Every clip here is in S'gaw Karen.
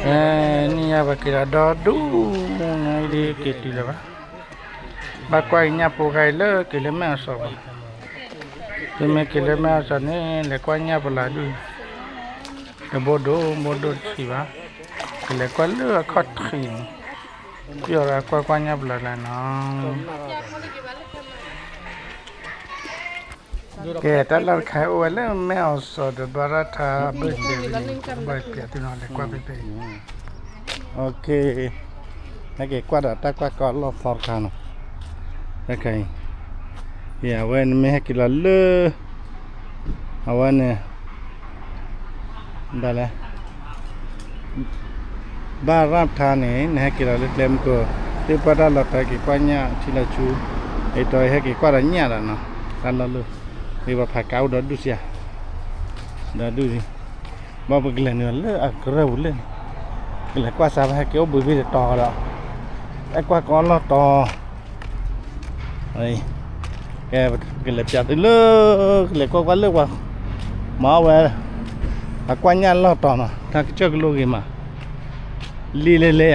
အဲ နံၣ်ညါပက့ၤဒီးဒီဒူၣ် နံၣ်ဒ်က့ၤတုၤလၢၤဘၣ်. ဘၣ်ကွၢ်ကညၣ်ဖိခါအံၤလၢက့ၤလၢမဲၢ်အီၣ်စီၤဘၣ်. သုမ့ၢ်က့ၤလၢမဲၢ်အီၣ်စီၤန့ၣ် လဲၤကွၢ်ညၣ်ပလၢ်ဒူၣ်, တဘိဒိၣ်ဘိဒိၣ်တဆံးဘၣ်. ကလဲၤကွၢ်လၢအခီၣ်ထံးန့ၣ်, ပျီဒီးကွၢ်ကွၢ်ညၣ်ပလၢ်လၢနီၤ. ကဲ တၢ်လီၢ်တခါအိၣ်ဝဲလၢမဲၢ်အီၣ်စီၤဒီးဘၣ်ရၣ်ထါဘၢၣ်စၢၤန့ၣ် ဘၣ်ပျဲသုနီၤ လဲၤကွၢ်ဖဲဖဲအံၤ. ဟဲက့ၤကွၢ်ဒီးတၢ်ကွၢ်ကီလီၢ်သီတခါနီၤ. တခါအံၤ, အဝဲနမ့ၢ်ဟဲက့ၤလီၤလၢ အဝဲန့ၣ် ဘၣ်လဲၣ် ဘၣ်ရၣ်ထါန့ၣ် နဟဲက့ၤလီၤလၢကျဲမုၢ်ခိၣ်, သ့ၣ်ပှၢ်တၢ်လီၢ်တခါက့ၤကွၢ်ညၣ်ထံလီၤဆူ, အံၤတီဟဲက့ၤကွၢ်ဒီးညၣ်ဒီးနီၤ, တၢ်လီၢ်လၢ, မ့ၢ်ပှၤဖးကါအိၣ်ဒီဒူၣ်စ့ၢ်ဧါ, ဒီဒူၣ်, ဘၣ်ပကလဲၤနုာ်လၢအကရၢၢ်ပူၤလၢန့ၣ်, ကလဲၤကွၢ်စၢ်ဘၣ်ဟဲက့ၤအိၣ်ဘှံးဘ့ၣ်တတီၤဒီး, အဲၣ်ကွၢ်ကီလီၢ်တီၤ ကဲ ကလဲၤပျးသုလၢ, ကလဲၤကွၢ်ကွၢ်လၢပှၤ, မၤအီၣ်ဝဲ, အကွၢ်ညၣ်လီၢ်တီၤနီၤ တၢ်ကစၢၢ်ကလိဂ့ၤမး,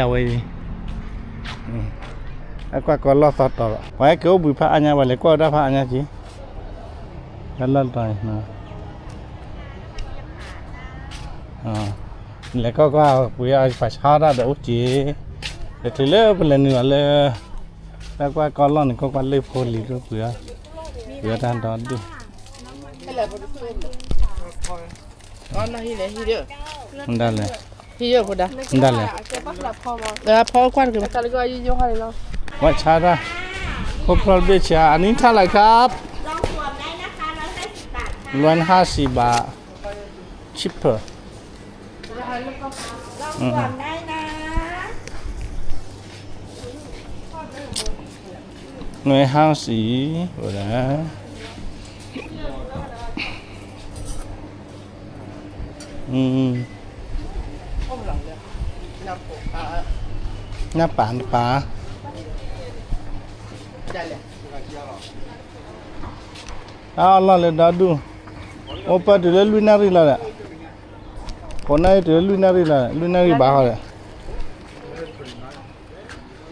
လံလဲၤလဲၤအဝဲအံၤ, အကွၢ်ကီလီၢ်သီတီၤဒီး ပှၤဟဲက့ၤအိၣ်ဘှံးဖးအါညါ ပှၤလဲၤကွၢ်ဝဲဒၣ်ဖးအါညါက့ၤ, တၢ်လီၢ်တီၤအံၤ လဲၤကွၢ်ကွၢ်ပှ့ၤအပှၤဆါတၢ်ဒီးအိၣ်က့ၤ, လဲၤတုၤလၢပလဲၤနုာ်အီၤလၢ, တၢ်ကွၢ်ကီလီၢ်န့ၣ် ကွၢ်ကွၢ်လၢဖိလံၤဒိၣ်ပှ့ၤအီၤ, ပှ့ၤအီၤတၢ်ဒီဒူၣ်, ဒၣ်လဲၣ်, ဒၣ်လဲၣ်, ဖီကွၢ်တက့ၢ်, ဝဲဆါတၢ်, ဖိဖျီၣ်တဘ့ၣ်ဆါ อันนี้เท่าไหร่ครับ ร้อยห้าสิบบาท cheaper ร้อยห้าสิบ ညၣ်ပၢ်နပၢ်, တၢ်အီၣ်လီၢ်လၢဒီဒူၣ်,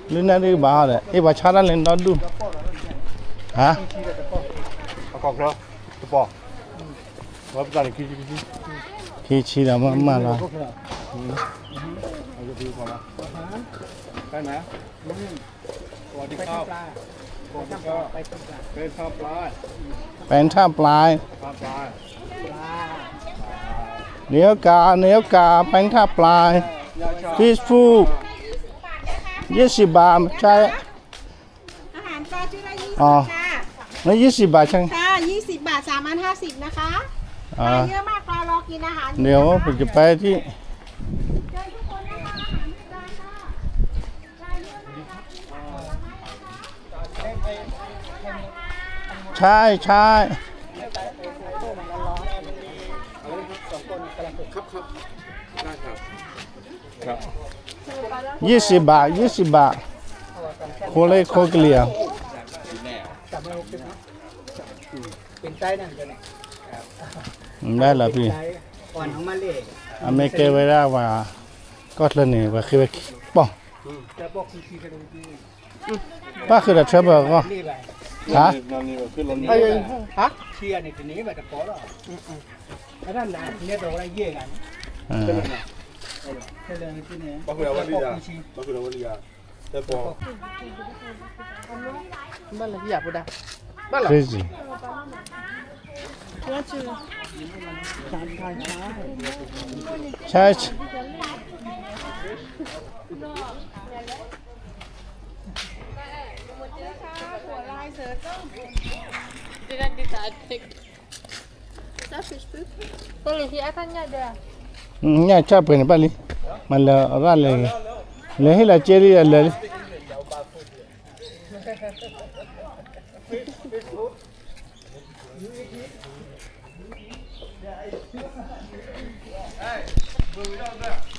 အိၣ်ပၢၢ်တုၤလၢလွံၢ်နၣ်ရံၣ်လီၤဒီး, ကိးနၣ်ရံၣ်တုၤလၢလွံၢ်နၣ်ရံၣ်လီၤ, လွံၢ်နၣ်ရံၣ်ဘၣ်ဃီဒီး, လွံၢ်နၣ်ရံၣ်ဘၣ်ဃီဒီး အ့ၣ်ပှၤဆါတၢ်လၢဒီဒူၣ်, ဟါ, ခံဆံဒီးမးမးလီၤ. ပဲထၣ်ပျါ, နယိၤကၤ နယိၤကၤ ပဲထၣ်ပျါ, fish food, ยี่สิบบาท ใช่, อาหารปลาชุดละยี่สิบค่ะ, อ๋อ แล้วยี่สิบบาทใช่ไหม ค่ะ ยี่สิบบาท สามอันห้าสิบนะคะ, อ่า ปลาเยอะมาก ปลารอกินอาหารอยู่นะคะ เดี๋ยวผมจะไปที่ เชิญทุกคนนะคะ อาหารที่ร้านค่ะ ปลาเยอะมากค่ะ ใช่ ใช่ ยี่สิบบาท ยี่สิบบาท โคเล่โคเกลีย ได้แล้วพี่ အမ့ၢ်ကဲဝဲဒၣ်ဝဲ ကီၢ်ချၢန့ၣ် ဝဲဃ့ဝဲပီၢ် ဘၣ်ဃုာ်ဒီး travel အဂီၢ်, ဟါ, ဟါ, ဘၣ်လၢယၤပူၤဒၣ်, ဘၣ်လၢ crazy, ဆဲး ညၣ်ဆၣ်ပှဲၤန့ၣ်ဘၣ်လံ, မၤလၢအရၣ်လဲၤ, လဲၤဟ့ၣ်လီၤကဲလံ လဲၤလံ.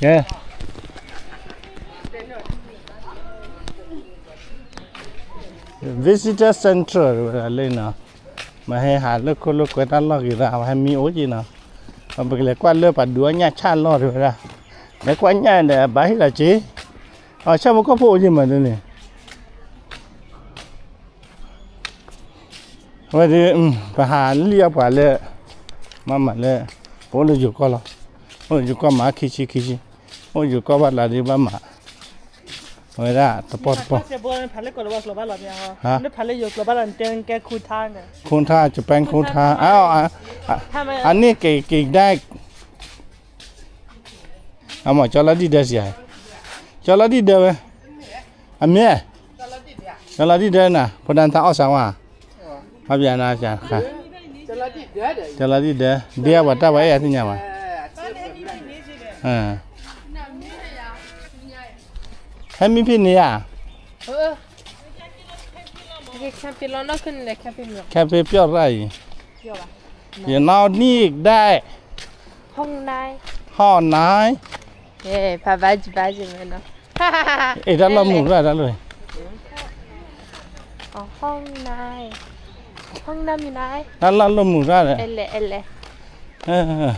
ကဲ visitor center ဝဲဒၣ်လံနီၤ, မ့ၢ်ဟဲဟးလၢခိၣ်လၢကွဲတၢ်လီၢ်ဂ့ၤသး ဟဲမံအိၣ်က့ၤနီၤ, ပကလဲၤကွၢ်လၢပှၤဒုးအီၣ်ညၣ်ဆၣ်လီၢ်တဝဲဒၣ် လဲၤကွၢ်ညၣ်ဒီး ဘၣ်ဟ့ၣ်လီၤက့ၤ, အဆၣ်ဖိကီၢ်ဖိအိၣ်ယံၤမးဒ်န့ၣ်, အဝဲဒၣ် ပဟးလံၣ်အပှၤလၢ မၤမးလၢ ပအိၣ်လၢယိၤကီၢ်လီၤ, အိၣ်လၢယိၤကီၢ်မၤခံဆံခံဆံ, အိၣ်ယိၤကီၢ်ဘၣ်လၢဒ်ဘၣ်မး, အဝဲဒၣ်တပီၢ်တပီၢ်, ခူထါ Japan ခူထါ, အန့ၣ်က့ၤက့ၤဒၣ် အမ့ၢ်ကၠီလီၤဒံၣ်ဒၢစံး, ကၠီလီၤဒံၣ်ဒၢဝဲ, အမ့ၢ်, ကၠီလီၤဒံၣ်ဒၢနၤ ဖိဒၣ်နသးအီၣ်စးဝါ, အဘၣ်နၤ, ကၠီလီၤဒံၣ်ဒၢ, ဒ်အပှၤတၢ်ပှၤအဲၣ်အသ့ၣ်ညါဘၣ်, ဟဲမံဖဲန့ၣ်ဧါ, ခဲဖဲပျီၢ်ရၣ်အံၤ, ယနီၢ်နံၣ်ဒၣ်, ဟီၣ်နၢ်, ဖးဘၣ်ကဘၣ်ကမ့ၢ်နီၤ, အဲၣ်တၢ်လီၢ်မုာ်ရၣ်တၢ်လီၢ်, ဟီၣ်နၢ်, ဟီၣ်နၢ်မံၤနၢ်, တၢ်လီၢ်လီၢ်မုာ်ရၣ်ဒီး, အဲၣ်လဲၣ်အဲၣ်လဲၣ်,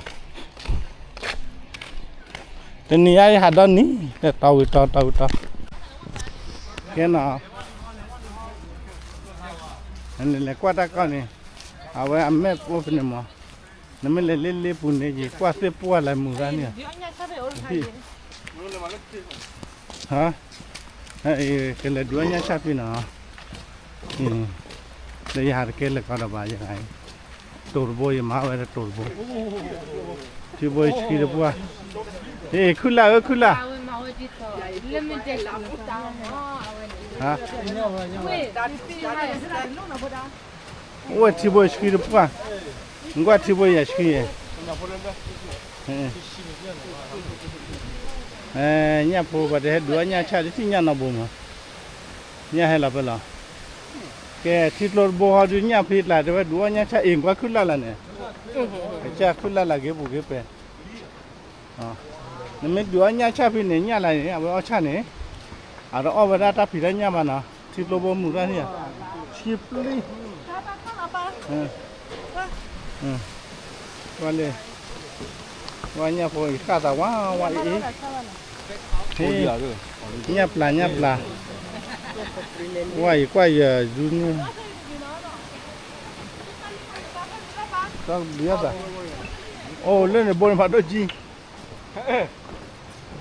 တနံၤအံၤဟးဒီနံၤ, တီဝံၤတီ တီဝံၤတီ, ကဲနီၤ, လဲၤကွၢ်တၢ်ကီၢ်န့ၣ်, အဝဲအမဲာ်အိၣ်ဖဲန့ၣ်မး, နမ့ၢ်လဲၤလ့လ့ပူၤန့ၣ် ယကွၢ်သ့ၣ်ပှၢ်လၢမုာ်ရၣ်န့ၣ်, ကလဲၤဒုးအီၣ်ညၣ်ဆၣ်ဖဲနီၤ, လၢယဟးတကဲလၢာ်ကီးဒီးဘၣ်ယဂၤအံၤ, တိၤတဘိယမၤဝဲဒီးတိၤတဘိ, ထံဘိယဆှံတပှၢ်, ဟ့ၣ်ခုၣ်လၢ်ဧၢခုၣ်လၢ် အိၣ်ဝဲထံဘိယဆှံတပှၢ်, နကွၢ်ထံဘိယဆှံယဲၢ်, ညၣ်ဖိပှၤတဟဲဒုးအီၣ်ညၣ်ဆၣ် တထံၣ်ညၣ်နီတဘိမး, ညၣ်ဟဲလီၤဖဲလီၤ, ကဲထံကျိတဘိဟီဒုးညၣ်ဖံးကျါ တဲဝဲဒုးအီၣ်ညၣ်ဆၣ်အံၤ နကွၢ်ခုၣ်လၢ်လၢ်န့ၣ်, ကစၢ်ခုၣ်လၢ်လၢ်ဂ့ၤပူၤဂ့ၤပဲ နမ့ၢ်ဒုးအီၣ်ညၣ်ဆၣ်ဖဲန့ၣ် ညၣ်လၢန့ၣ် အဝဲအီၣ်ဆၣ်န့ၣ်, အတအီၣ်ဝဲဒၣ်တၢ်ဖံးတၢ်ညၣ်ဘၣ်နီၤ, ထံကျိဘိမုာ်တၢ်န့ၣ်, ဆံပျံၤ, ကွၢ်လံ, ဝဲညၣ်ဖိအံၤ ဃၣ်သးဝါဝါအံၤ, ညၣ်ပျၢ်ညၣ်ပျၢ်, ဝဲအံၤကွၢ်ယၤဒုးန့ၣ် အိၣ်လၢန့ၣ်ဘိန့ၣ်ဖးဒိၣ်ကံ,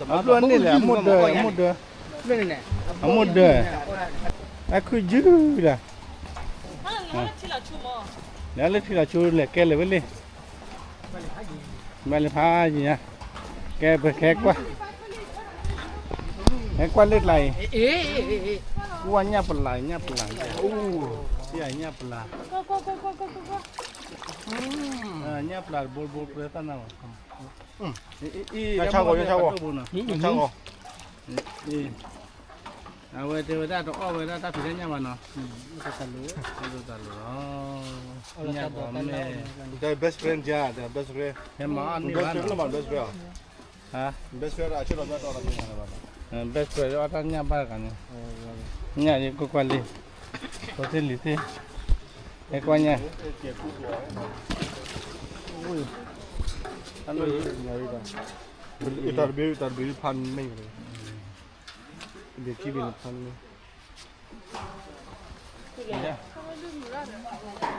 အဘျုးအန့ၣ်လဲၣ် အမိၢ်ဒၢ, အမိၢ်ဒၢ, အမိၢ်ဒၢ, အခုယုၢ်ဒၣ်, လဲၤလၢထံလီၤဆိလဲၤကဲလဲၤဝဲလံ, ဘၣ်လၢဖးယံၤညါ, ကဲပခဲကွၢ်, ဟဲကွၢ်လၢကျါအံၤ, ကွၢ်ညၣ်ပျၢ် ညၣ်ပျၢ်, ညၣ်ပျၢ်, ညၣ်ပျၢ်တဘိတဘိပှဲၤသၣ်နၢ်ဘၣ်, အံၤ, အဝဲတဲဝဲဒၣ် တအီၣ်ဝဲဒၣ်တၢ်ဖံးတၢ်ညၣ်ဘၣ်နီၤ, တလိၣ်တၢ်လိၣ်လီၤ, ညၣ်ဂီၤမဲာ်, best friend ဟဲမၤအီၣ်န့ၢ်ဘၣ်နီၤ, best friend, best friend, best friend အီၣ်တၢ်ညၣ်ဘၣ်တဂၤန့ၣ်, ညၣ်ယကွၢ်ကွၢ်လံ, ဖိသ့ၣ်လံၤသ့ၣ်, ဟဲကွၢ်ညၣ် တၢ်တဘ့ၣ် တၢ်တဘ့ၣ်ဖးန့ၢ်, တဘ့ၣ်ခံဘ့ၣ်န့ၣ်ဖးန့ၢ်,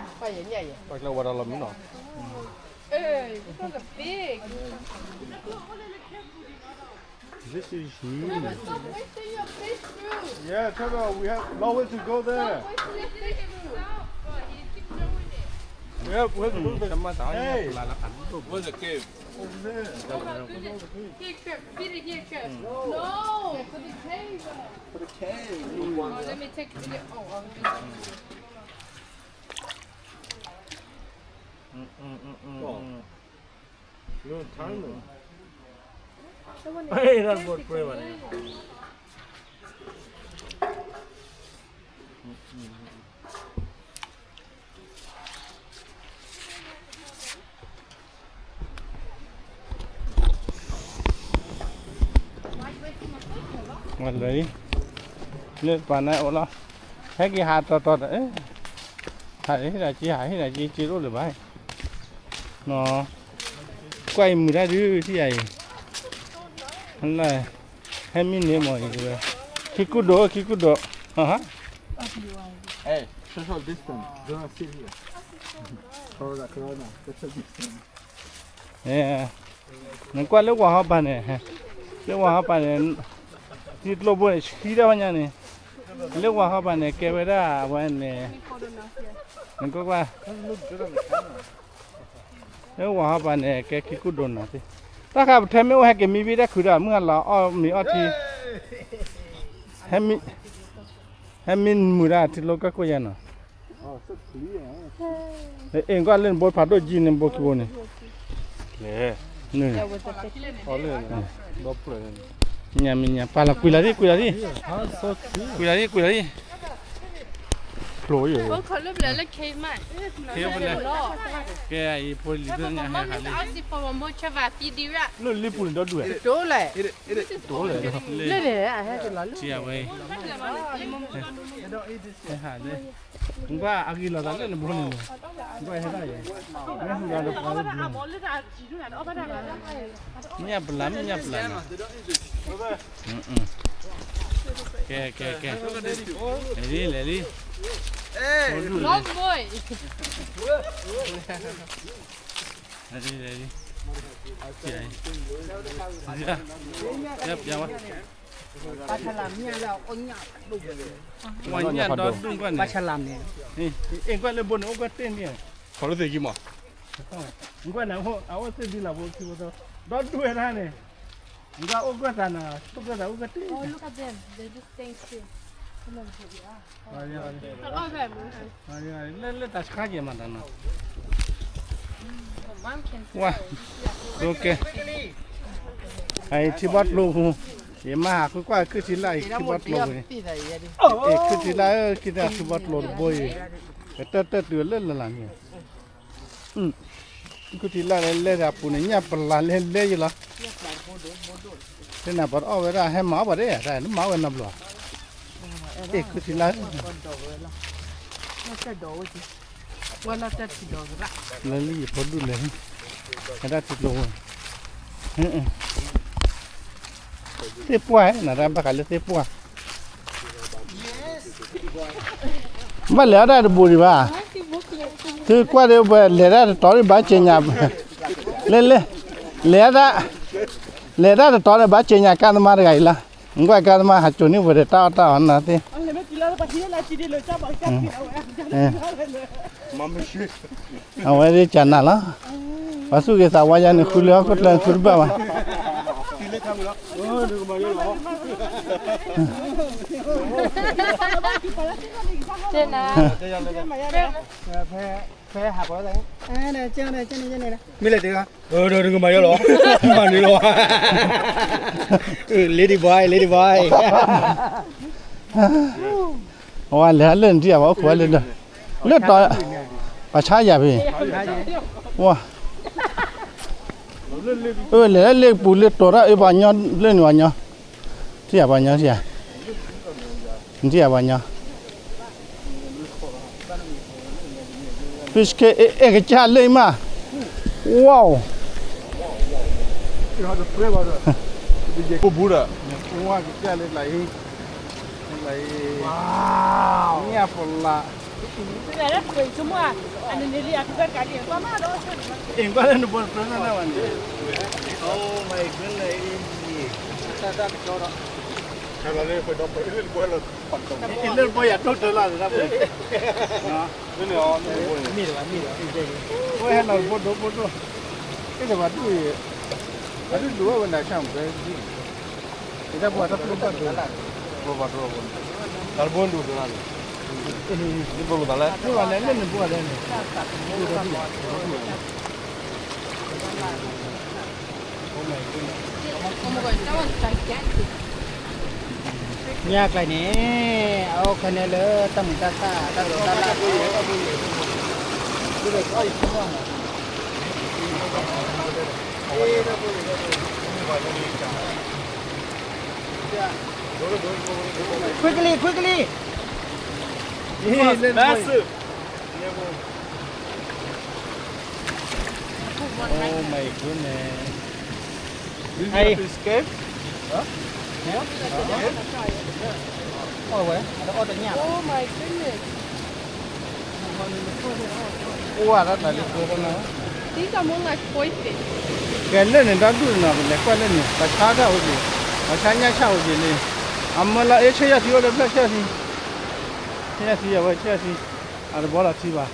ပှၤကျဲဝဲဒၣ်လီၤမံနီၤ, This is huge. Yeah, tell them we have long way to go there. We have, we have to go there. Hey. Where's the cave? Over there. Here, Chef. Peter, here, Chef. No, for the cave. For the cave. Oh, let me take a video. Oh, oh, let me take a video. Mm, mm, mm, mm, mm. Long time. Hey, that's good prayer. Lê, lê pa nai ô lô. Hê kì hà trò trò, hà hê đà chi, hà hê đà chi, chi rô lê bai. Nó, quay mùi ra đứa chi ai. လၢ ဟဲမံန့ၢ်မ့ၢ်အံၤဝဲ ခံကူဒိၣ် ခံကူဒိၣ် Hey, social distance. Do not sit here. Corona, corona. Social distance. နကွၢ်လၢဝၤဟီပၤန့ၣ် လၢဝၤဟီပၤန့ၣ် ထံကျိဘိန့ၣ် ဆှံဒၣ်ဝဲညါန့ၣ် လၢဝၤဟီပၤန့ၣ် ကဲဝဲဒၣ်အဝဲန့ၣ် နကွၢ်ကွၢ် လၢဝၤဟီပၤန့ၣ် ကဲခံကူဒိၣ်နၤသ့ တၢ်ဃးပထဲမ့ၢ်အိၣ်ဟဲက့ၤမံဘံၣ် တၢ်ခုးဒီး မုၢ်ဟါလီၤအီၣ်မ့ၤအီထံ ဟဲမံမုာ်ဒၣ်ထံကျိကၢၢ်ခိၣ်ယါနီၤ အ့ၣ်ကွၢ်လၢနဘိဖးဒိၣ်ကံန့ၣ် ဘိခံဘိန့ၣ် ညါမံၤညါ ပာ်လီၤကွံာ်လီၤဒံး ကွံာ်လီၤဒံး ကွံာ်လီၤဒံး ကွံာ်လီၤဒံး ဖျိယိာ် ကဲအံၤဖိလံၤသ့ၣ်ညါဟဲဟးလံ လၢလံပူၤန့ၣ်ဒီဒူၣ်ဝဲ တလဲၣ် ထံအဝဲ ဟဲဟးလၢ နကွၢ်အဂ့ၤလီၤသးလၢနဘိန့ၣ်န့ၣ် နကွၢ်ဟဲဒၣ်ယဲ မ့ၢ်ဟူးဒီးပှၤလၢဘျုး မ့ၢ်ညၣ်ပလၢ် မ့ၢ်ညၣ်ပလၢ်နီၤ ကဲ ကဲ ကဲ လဲၤလံ လဲၤလံ လဲၤလံ လဲၤလံ ပျါဝဲ ပှၤညၣ်ဒီဒူၣ်ကွၢ်န့ၣ် အ့ၣ်ကွၢ်လၢဘိန့ၣ် အိၣ်ကွၢ်တ့ၢ်န့ၣ် ခီဖျိသ့ၣ်ကံမး နကွၢ်န့ၣ် အအိၣ်သ့ၣ်ဒ်လီၤဖိခံဖိသၢ ဒီဒူၣ်ဝဲဒၣ်န့ၣ် နကွၢ်အိၣ်ကွၢ်သးနီၤ အိၣ်ကွၢ်သးအိၣ်ကွၢ်တ့ၢ် လၢလၢတၢ်ဆါယဲၢ်မးတၢ်နီၤ ဝါ ကဲ အံၤထံဘီကျိပူၤ ယမၤဟးဃုကွၢ်ခုၣ်ထံလၢ်အံၤထံဘီကျိပူၤန့ၣ် အ့ၣ် ခုၣ်ထံလၢ်ဧၢ က့ၤတၢ်ထံဘီကျိတဘိအံၤ ကတၢၢ်တၢၢ်တုၤလၢလၢ်လၢ်န့ၣ် ခုၣ်ထံလၢ်လဲၤလဲၤတၢ်ပူၤန့ၣ် ညၣ်ပလၢ်လဲၤလဲၤယလီၤ သ့ၣ်နၤပှၤတအီၣ်ဝဲဒၣ် ဟဲမၤအီၣ်ပှၤဒဲး တၢ်နမၤဝဲနီတဘျီ အ့ၣ် ခုၣ်ထံလၢ် လၢလံယဖိဒူၣ်လဲၤ ဟဲဒၣ်ထံကျိဝဲ သ့ၣ်ပှၢ် နတၢ်ဘၣ်ဃးလၢသ့ၣ်ပှၢ် ဘၣ်လဲၤအီၣ်တၢ်တဘူးဒံးဘၣ် သုကွၢ်ဒီး လဲၤဒၣ်တတီၤန့ၣ်ဘၣ်စ့ညါ လဲၤလဲၤ လဲၤဒၣ် လဲၤဒၣ်တတီၤန့ၣ်ဘၣ်စ့ညါကါသမါတဂၤအံၤလီၤ နကွၢ်ကါသမါဟးစိာ်န့ၢ်ပှဲၤဒီးတၢ်အီၣ်တၢ်အီနၤသ့ၣ် အဝဲဒၣ်ကနၤလီၤ ပှၤသူၣ်က့ၤသးဝါယါန့ၣ် ဃုလၢဟီၣ်ခိၣ်ချၢန့ၣ် ဃုတဘၣ်ဘၣ် မ့ၢ်လဲၤတဂၤ နကမၤယီလီၤ မၤန့ၣ်လီၤ lady boy lady boy အဝဲလဲၤလၢနထံၣ်အဘၣ်အိၣ်ခိးဝဲလၢ လၢတီၤ ပှၤဆါယၤဖဲ ဝါ အလဲၤလၢလ့ပူၤလၢတီၤတၢ်အ့ၣ်ပှၤညီ လၢနဝၤညီ ထံၣ်ယၤပှၤညီထံၣ်ယၤ နထံၣ်ယၤပှၤညီ Fish cake အဲကစၢ်လၢအံၤမး ဝါ ဘူးဒီး ညၣ်ပလၢ် အ့ၣ်ကွၢ်လၢနဘိတပြၢနၢ်ဝဲန့ၣ် Oh my goodness လၢနဘိယၤဒိၣ်တၢ်လၢ်တၢ်ဘိ ဝဲဟဲလီၤဘိဒိဘိဒိၣ် အဲၣ်ဒိးဘၣ်ဒူၣ်အံၤ အဒူၣ်ဒိၣ်ဝဲဝဲနၤဆၣ်မုၢ်ပဲဒ် တၢ်ဘိတၢ်ဘိဒိၣ် ဘိဘၣ်ဒိၣ်ဘိ တၢ်ဘိဒိၣ်ဒိၣ်လၢ်န့ၣ် ဘိဘၣ်လဲၣ်လၢနဘိလဲၣ်န့ၣ် ညါကျါန့ၣ် အအိၣ်ခါန့ၣ်လၢတၢ်မုာ်တၢ်သၣ် တၢ်ဒိးတၢ်လၣ် Quickly, quickly. Massive. Oh my goodness. This is a fish cave? အီၣ်ဝဲ အီၣ်တညၣ်လီၤ. Oh my goodness. အိၣ်ဝဲဒၣ်တၢ်လၢကျိတၢ်နၤ, These are more like koi fish. ကဲလၢန့ၣ် ဒီဒူၣ်နီၤ ပလဲၤကွၢ်လၢန့ၣ် ပှၤဆါတၢ်အိၣ်က့ၤ, ပှၤဆါညၣ်ဆၣ်အိၣ်က့ၤလံ. အမၢလီၤအ့ ဆ့ယီၤထံအိၣ်လၢဖျၢၣ် ဆ့ယီၤထံ, ဆ့ယီၤထံ အဝဲဆ့ယီၤထံ, အတဘီလီၤထံဘၣ်.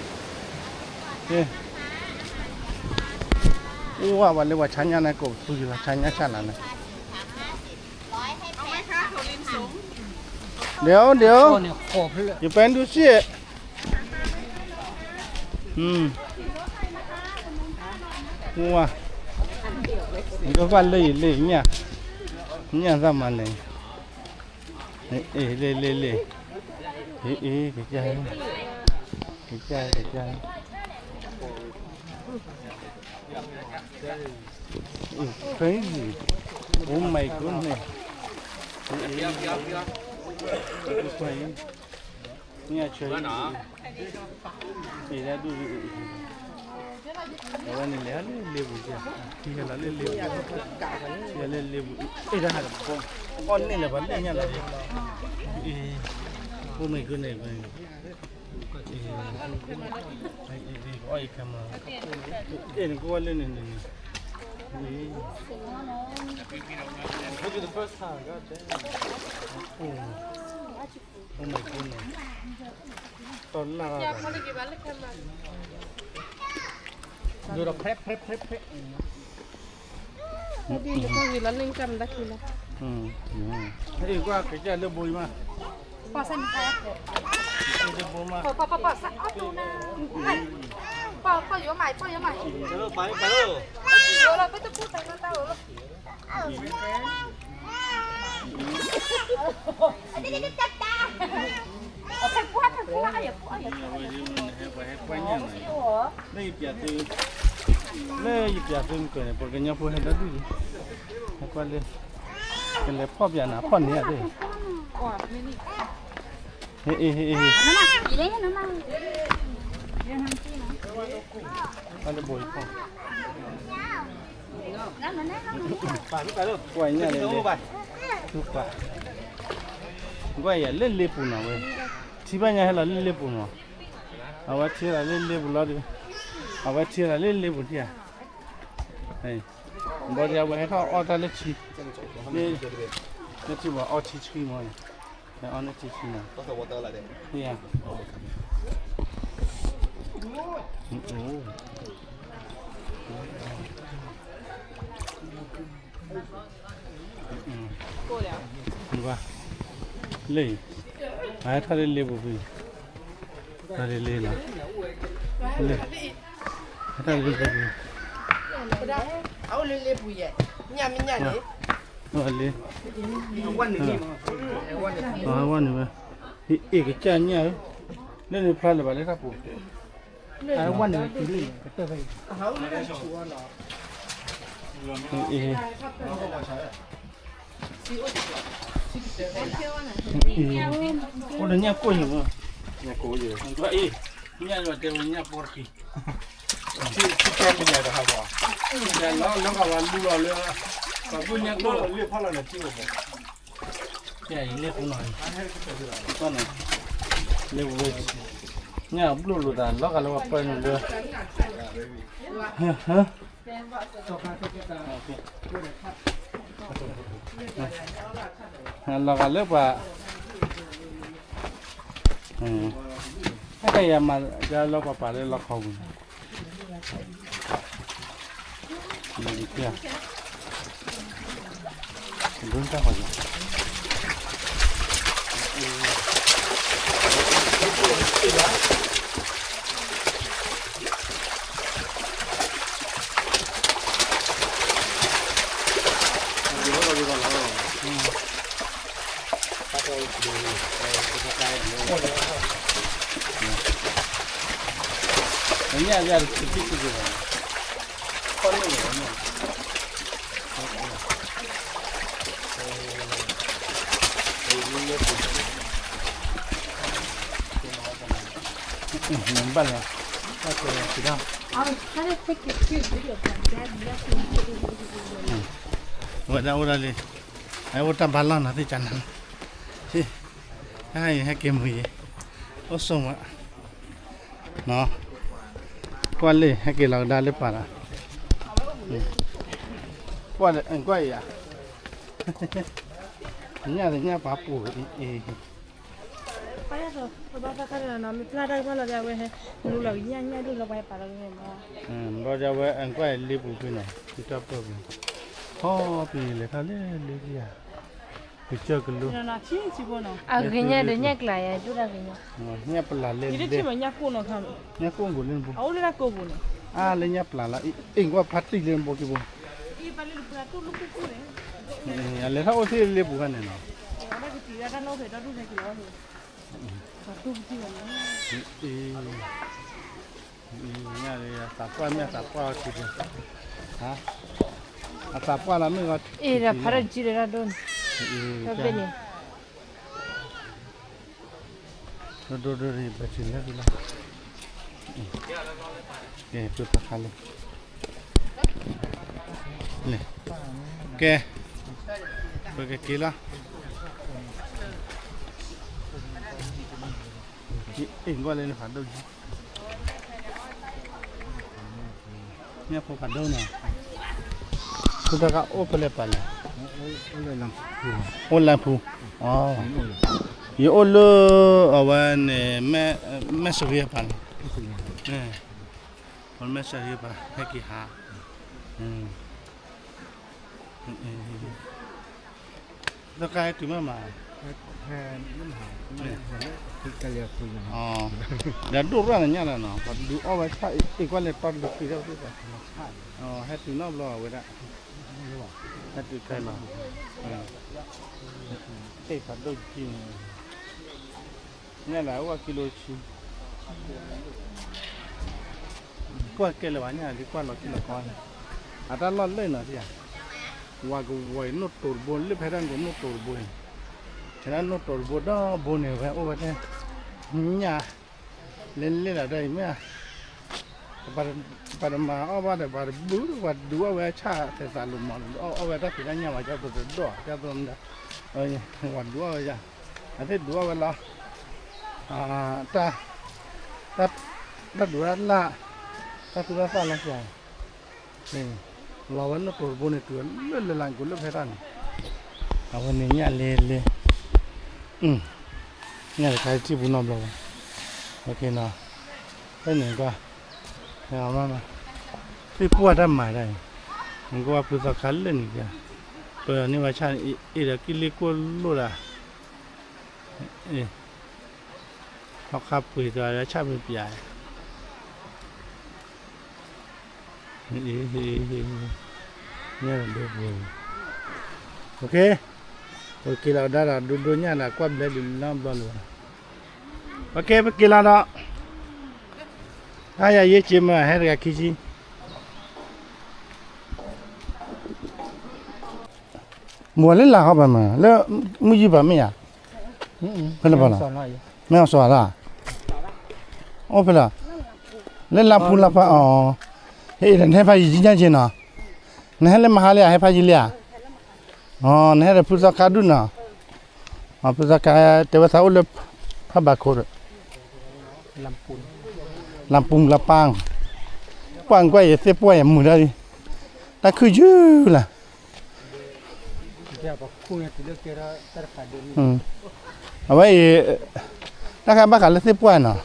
အိၣ်ဝဲပှၤလၢပှၤဆါညၣ်န့ၣ် ကိးပသူက့ၤလီၤ ဆါညၣ်ဆၣ်နၤန့ၣ်. เดี๋ยว เดี๋ยว อย่าไปดูสิ อืม ว่า มันก็ว่าเล่เล่เนี่ย เนี่ยทำมาเลย เอ้ยเล่เล่เล่ เอ้ยเอ้ยกระจาย กระจาย กระจาย It's crazy. Oh my goodness. အဝဲန့ၣ်လဲၤလၢလ့ပူၤ, ထံဟဲလီၤလၢလ့ပူၤ, ထံဟဲလၢလ့ပူၤ, အဲၣ်ဒၣ်ဟးတဘီ, အီၣ်န့ၢ်လၢၤဘၣ် လၢညါလီၤ, အိၣ်မ့ၢ်ကွၢ်န့ၣ်, အီၣ်ယခဲမး, အဲၣ်နကွၢ်လၢန့ၣ်န့ၣ်, Oh my goodness. တီၢ်နၢ်ရၣ်, ဒိၣ်ဒီးဖဲဖဲဖဲဖဲ, ဒ်န့ၣ်ကွၢ်ဂ့ၤလီၤ လၢကမတၤခံလီၤ, အ့ၣ်ကွၢ်ကစၢ်လၢဘိအံၤမး, ပၢ်စၢ်န့ၣ်, လၢဘိမး, ပၢ်ပၢ်ပၢ်စၢ်အီၣ်တူၢ်နၤ, ပၢ်ပၢ်ယိၤမး ပၢ်ယိၤမး, ပၢ်ယိၤလီၤ ပတပူၤတၢ်နၤတၢ်အိၣ်လီၤ. လၢယပြးသု, လၢယပြးသုမုၢ်ကၢၤန့ၣ် ပှၤကညီဖိဟဲဒၣ်ဒူၣ်လံ, ဟဲကွၢ်လၢ, ကလဲၤဖီၣ်ပြးနၤဖီၣ်န့ၢ်ဧါသ့ၣ်, ဟ့ၣ်အ့ၣ် ဟ့ၣ်အ့ၣ်, ကွၢ်လၢဘိအံၤဖီၣ် ကွၢ်ညါလၢလ့, ကွၢ်, ကွၢ်ယၤလၢလ့ပူၤနီၤဝဲ, ထံဘၣ်ညါဟဲလီၤလၢလ့ပူၤနီၤ, အဝဲထံလီၤလၢလ့ပူၤလီၤဒီး, အဝဲထံလီၤလၢလ့ပူၤထံဧါ, ဘီဒံးအဝဲဟဲထီၣ်အီၣ်တၢ်လၢထံ, လၢထံဘၣ်အီထံဆှံမီၤန့ၣ်, အီန့ၣ်ထံဆှံနီၤ, လၢ, အဟဲထီၣ်လၢလ့ပူၤဖဲ, ထီၣ်လၢလ့နီၤ, လၢထီၣ်လၢလ့ပူၤ, အအိၣ်လၢလ့ပူၤယဲ, ညၣ်မ့ၢ်ညၣ်န့ၣ်, လ့, ဝဲနုာ်ဝဲ, အ့ၣ်ကစၢ်ညၣ်ဧၢ, လၢန့ၣ်ဖျါလၢၤဘၣ်လၢတၢ်ပူၤ ဝဲနုာ်တုၤလံ, ကတၢၢ်ဖဲအံၤ, အိၣ်ဒီးညၣ်ကိၢ်ယံၤမး, ညၣ်ကိၢ်ယံၤ, ညၣ်လီၤတဲဝဲညၣ်ပီတက့ၢ်, ထံထံကဲမ့ၢ်ယၤတဟးဘၣ်, လီၤလီၤကဘၣ်လူလီၤလၢ, ပှၤဘုၣ်ညၣ်ကိၢ်လၢဖီၣ်လီၤန့ၣ်ထံအိၣ်ဘၣ်, ယၤအံၤလ့ပူၤနီၤ, လ့ပူၤဝဲ, ညၣ်ဘျိၣ်လိာ်သး လီၤဂာ်လၢပှၤပၢနုာ်လၢ, လီၤဂာ်လၢပှၤ, ဟဲကယၤမၤလၢပှၤပာ်လၢလီခီပူၤန့ၣ်, ဒ်တၢ်ဃီ, ညၣ်ယၤတထံၣ်တဘၣ်, ခီၣ်န့ၣ်န့ၣ်, ဘၣ်လီၤ, ဝဲဒၣ်အိၣ်ဒၣ်လံ, ဟဲအိၣ်တၢ်ဘါလီၢ်နီၤ သ့ၣ်ကနၤ, ဟဲက့ၤမုာ်ယဲ, အိၣ်ဆိးမး, ကွၢ်လၢဟဲက့ၤလီၤကဒါလၢပၤလီၤ, ကွၢ်အံၤဧါ, ညၣ်တညၣ်ပာ်ပူၤအံၤ, ဘၣ်ဒၣ်ဝဲ အကွၢ်အံၤလ့ပူၤဖဲနီၤ, ကစၢၢ်ကလိ, အဂ့ၤညါဒီးညၣ်ကျးယၤဒိၣ်တၢ်ဂ့ၤညါ, ညၣ်ပလၢ်လၢ, ညၣ်ကိၣ်လၢ, အါလၢညၣ်ပလၢ်လီၤ, အ့ၣ်ကွၢ်ဖါတံၢ်လၢနဘိက့ၤဘိ, အလဲၤထီၣ်အိၣ်သ့လ့ပူၤဖဲန့ၣ်နီၤ, ညၣ်လၢအသးပှၢ်မ့ၢ်အသးပှၢ်အီၤထံး, အသးပှၢ်လီၤမ့ၢ်ဂီၤ, အ့ၣ်ဒီးဖါတံၢ်ဒိၣ်တၢ်ဒိၣ်န့ၣ်, ဒိၣ်ဒိၣ်ဒိၣ်ဒိၣ် ဘၢၣ်ထံးလၢသုလီၤ, ကဲ ပၢၤသီခါလံ, ကဲ, ပကက့ၤလီၤ, အ့ၣ်ကွၢ်လၢနဖးဒိၣ်ကံ ညၣ်ဖိဖးဒိၣ်နီၤ, ဖုသီခါအိၣ်ဖဲလဲၣ်ပာ်လဲၣ်, အိၣ်လၢဖူ, ယအိၣ်လၢအဝဲန့ၣ်, မဲၢ်စရံအပၤန့ၣ်, မဲၢ်စရံအပၤ ဟဲက့ၤဟး သီခါဟဲတုၤမးမး, ဒီးဒိၣ်ရၣ်နညၣ်လၢနီၤ, ပှၤဒုးအီၣ်ဝဲဆၣ်အ့ၣ်ကွၢ်လၢတီတက့ၤဒီး, ဟဲတုၤနီတဘျီအဝဲဒၣ်, ဟဲတုၤခဲလီၤ, အ့ၣ်ဖးဒိၣ်ကံန့ၣ်, ညၣ်လၢအအိၣ်ကံလိဆံ ကွၢ်ကဲလၢၤဘၣ်ညၣ် ဒ်ကွၢ်လီၤကံလီၤကီန့ၣ်, အတၢ်လီၢ်လၢနီၤ, ဝၤကဝီၤအံၤ နိၣ်တိၤတဘိ လၢဖဲဒၣ်ကိးနိၣ်တိၤတဘိအံၤ, ဖဲဒၣ်နိၣ်တိၤတဘိဒီဘိန့ၣ် ဝဲအိၣ်ဝဲထဲ, ညၣ်, လဲၤလဲၤလၢဒၣ်အံၤမ့ၢ်, ပှၤတမၤအီၣ်ဘၣ်ဒီး ပှၤတဘု ပှၤဒုးအီၣ်ဝဲဆၣ်သဲးသးလိာ်မး, အီၣ်ဝဲတၢ်ဖံးတၢ်ညၣ်မး ကၢ်သိးတဒိၣ် ကၢ်သိးမ့ၢ်ဒၣ်, ပှၤဒုးအီၣ်ဝဲယါ, အသ့ၣ်ဒုးအီၣ်ဝဲလီၤ, တၢ်ဒုးတၢ်လၢ်, တၢ်သူတၢ်သၣ်လီၤစှၤ, လီၤဝဲနိၣ်တိၤတဘိန့ၣ် တုၤလၢလၢလၢကိးလၢဖဲတၢ်န့ၣ်, အဝဲန့ၣ်ညၣ်လဲၤလဲၤ, ညၣ်တခါထံၣ်ပူၤနီတဘျီဘၣ်, ဖဲန့ၣ်ကွၢ်, သ့ၣ်ပှၢ်တၢ်မၤတၢ်အံၤ, နကွၢ်ဖုသီခါလၢာ်န့ၣ်, ပၢၤန့ၢ်ဝဲဆၣ်န့ၣ် အ့ၣ်ဒီးကံလ့ကိၢ်လိၣ်ဒၣ်, ဟီၣ်ခါပှ့ၤဒီးဆၣ်မ့ၢ်ပျး, ညၣ်ဒိၣ်ပှ့ၤ, ပက့ၤလီၤဒၣ်ဒီးဒိဒိညၣ်ဒီးကွၢ်ဘျဲဒုးနီတဘျီလၢၤဘၣ်, ပက့ၤ ပက့ၤလီၤဒီး, တၢ်ယၤယ့ၢ်က့မၢဟဲတဂၤခံဆံ မ့ၢ်လၢလၢ်ဟီၣ်ပမး လၢမုၢ်ယုၢ်ပၤမ့ၢ်ဧါ, ဖဲလၢပၤလီၤ, မ့ၢ်အီၤစီၤလီၤ, အိၣ်ဖဲလီၤ, လၢလါပူၤလါပၤအီၤ, ဟဲအံၤဒီးနဟဲဖးယံာ်ကံညါက့နီၤ, နဟဲလၢမဟါလံဧါ ဟဲဖးယံာ်လံဧါ, နဟဲဒီးဖုသီခါဒုၣ်နီၤ, ဖုသီခါတဲဝဲသးအိၣ်လၢ ဖးဘးခိၣ်ဒီး လၢပူၤလၢပၤ, ကွၢ်ကွၢ်ယသ့ၣ်ပှၢ်ယမုာ်ဒၣ်လံ, တၢ်ခုၣ်ယုၢ်လၢ်, အဝဲအံၤ, တၢ်ခါဘၣ်ဃးလၢသ့ၣ်ပှၢ်နီၤ,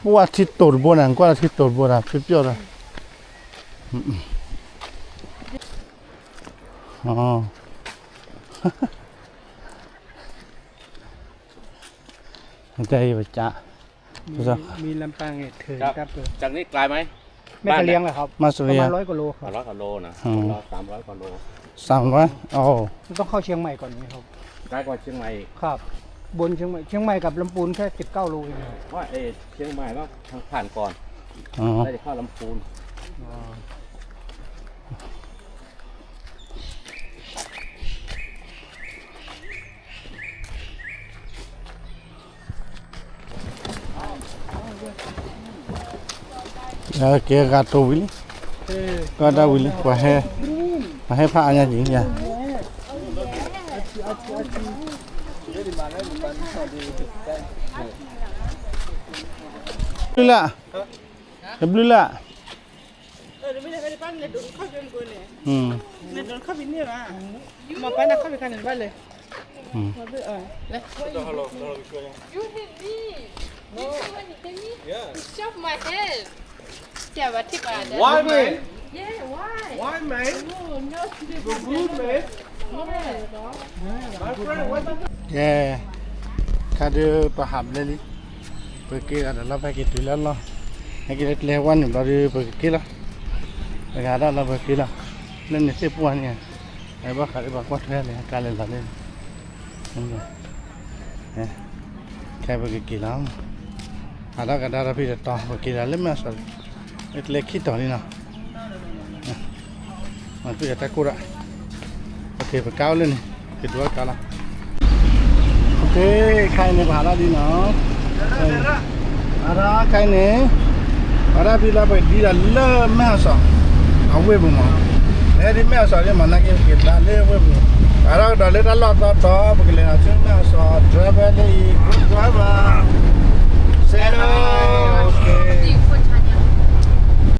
ပှၢ်ထံတိၤတဘိန့ၣ် ကွၢ်လၢထံတိၤတဘိဒီး ဖ့ပျီၢ်ဒီး, တၢ်အံၤပက มีลำปางเนี่ยเถินครับ จากนี้ไกลไหม แม่เสลียงเหรอครับ มาสุริยะ ประมาณร้อยกว่าโลครับ ร้อยกว่าโลนะ อืม ร้อย สามร้อยกว่าโล สามร้อย โอ้ มันต้องเข้าเชียงใหม่ก่อนไหมครับ ไกลกว่าเชียงใหม่อีก ครับ บนเชียงใหม่ เชียงใหม่กับลำพูนแค่สิบเก้าโลเองครับ ว่าเออเชียงใหม่ต้องทางผ่านก่อน อ๋อ แล้วจะเข้าลำพูน อ๋อ ကဲဂၤတိၤဝံၤလံ, ကဒၣ်ဝံၤလံ, ပှၤဟဲ, ပှၤဟဲဖးအါညါက့ၤယၤ, ဘျုးလၢ်, တဘျုးလၢ်. ကဲ, ခါဒုးပဟးဘျဲလံ, ပက့ၤဂၤဒီးလီၤ ပဟဲက့ၤတုၤလၢလီၢ်, ဟဲက့ၤလၢကျဲဝါန့ၣ်ဘျီဒုး ပကက့ၤလီၤ, ပကဟးဒၣ်လီၤ ပက့ၤလီၤ, လၢန့ၣ်သ့ၣ်ပှၢ်န့ၣ်, ဘၣ်ဃးဒီးပှၤကွၢ်ထွဲန့ၣ် ကါလဲၤလီၤန့ၣ် ခဲပကက့ၤလီၤ, ဟးထီၣ်ကဒါထီၣ်ဖံးတတီၤ ပက့ၤလီၤလၢမဲၢ်စီၤ, လၢကျဲခံတီၤန့ၣ်နီၤ, မၤဖံးဒီးတၢ်ကိၢ်ဒၣ်, ပက့ၤပကါအိၣ်လၢန့ၣ်, ကဒိးကါလီၤ, ခါအံၤန့ၣ် ပဟးထီၣ်ဒ်နီၤ, အါဒၣ်ခါအံၤန့ၣ်, ပဟးထီၣ်ဖံးလီၤ ပကဒံဒီးလၢမဲၢ်စီၤ, အဝ့ၢ်ပူၤမး, ဟဲဒ်မဲၢ်စီၤဒ်မး နာ်က့ပက့ၤဘျါလၢဝ့ၢ်ပူၤ, ပဟးထီၣ်ကဒီးလၢတၢ်လီၢ်သီတီၤ ပကလဲၤဒီးဆူမဲၢ်စီၤ ဒြဲဖဲလၢ